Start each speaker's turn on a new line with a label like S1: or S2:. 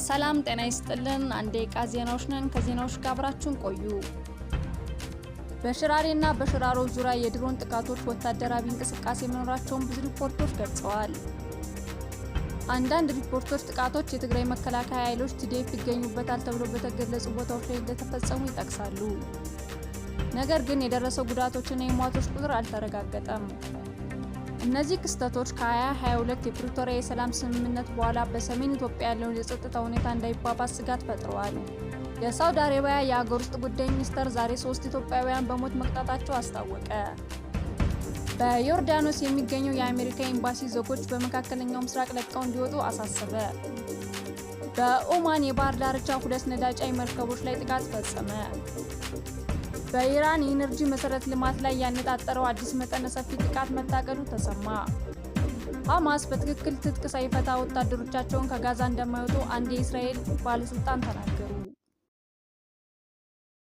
S1: ሰላም ጤና ይስጥልን። አንድ ደቂቃ ዜናዎች ነን። ከዜናዎች ጋር አብራችሁን ቆዩ። በሽራሬና በሽራሮ ዙሪያ የድሮን ጥቃቶች ወታደራዊ እንቅስቃሴ መኖራቸውን ብዙ ሪፖርቶች ገልጸዋል። አንዳንድ ሪፖርቶች ጥቃቶች የትግራይ መከላከያ ኃይሎች TDF ይገኙበታል ተብሎ በተገለጹ ቦታዎች ላይ እንደተፈጸሙ ይጠቅሳሉ። ነገር ግን የደረሰው ጉዳቶችና የሟቾች ቁጥር አልተረጋገጠም። እነዚህ ክስተቶች ከ2022 የፕሪቶሪያ የሰላም ስምምነት በኋላ በሰሜን ኢትዮጵያ ያለውን የጸጥታ ሁኔታ እንዳይባባስ ስጋት ፈጥረዋል። የሳውዲ አረቢያ የአገር ውስጥ ጉዳይ ሚኒስተር ዛሬ ሶስት ኢትዮጵያውያን በሞት መቅጣታቸው አስታወቀ። በዮርዳኖስ የሚገኘው የአሜሪካ ኤምባሲ ዜጎች በመካከለኛው ምስራቅ ለቀው እንዲወጡ አሳሰበ። በኦማን የባህር ዳርቻ ሁለት ነዳጅ ጫኝ መርከቦች ላይ ጥቃት ፈጸመ። በኢራን የኢነርጂ መሰረተ ልማት ላይ ያነጣጠረው አዲስ መጠነ ሰፊ ጥቃት መታቀዱ ተሰማ። ሐማስ በትክክል ትጥቅ ሳይፈታ ወታደሮቻቸውን ከጋዛ እንደማይወጡ አንድ የእስራኤል ባለስልጣን ተናገሩ።